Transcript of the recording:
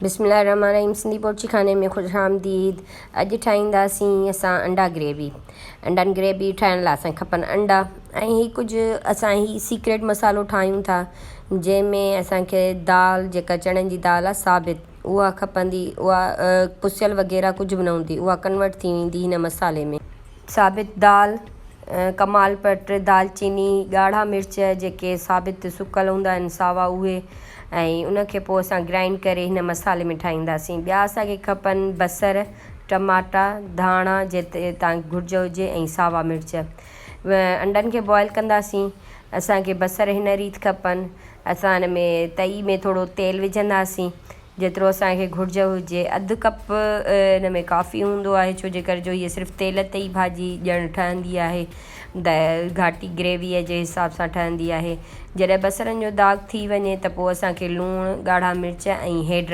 بسم الله الرحمٰن الرحيم سنڌي بورچي خاني ۾ خوش آمديد. اڄ ٺاهينداسين اسان انڊا گريوي. انڊن گريوي ٺاهڻ لاء اسان کي کپن انڊا ۽ هي ڪجهه اسان هي سيڪريٽ مصالحو ٺاهيون ٿا جنهن ۾ اسان کي دال جيڪا چڻن جي دال آهي ثابت اها کپندي اها پسيل وغيره ڪجهه به نه هوندي اها ڪنورٽ ٿي ويندي هن مصالحي ۾. ثابت دال، ڪمال پٽ، دالچيني، ڳاڙها مرچ جيڪي ثابت سڪل هوندا آهن ساوا اهي ۽ ان کي پوء اسان گرائنڊ ڪري هن مصالحي ۾ ٺاهينداسين. ٻيا اسان کي کپن بصر، ٽماٽا، ڌاڻا جيتري توهان کي گهرج هجي ۽ ساوا مرچ. انڊن کي بوائل ڪنداسين. اسان کي بصر هن ريت کپن. اسان ان ۾ تئي ۾ ٿورو تيل وجهنداسين. جيترو اسان کي گهرج هجي. اڌ ڪپ ان ۾ ڪافي هوندو آهي ڇو جي ڪري جو هيء صرف تيل تي ئي ڀاڄي ڄڻ ٺهندي آهي ته گهاٽي گريويء جي حساب سان ٺهندي آهي. جڏهن بصرن جو داغ ٿي وڃي ته پوء اسان کي لوڻ، ڳاڙها مرچ ۽ هيڊ.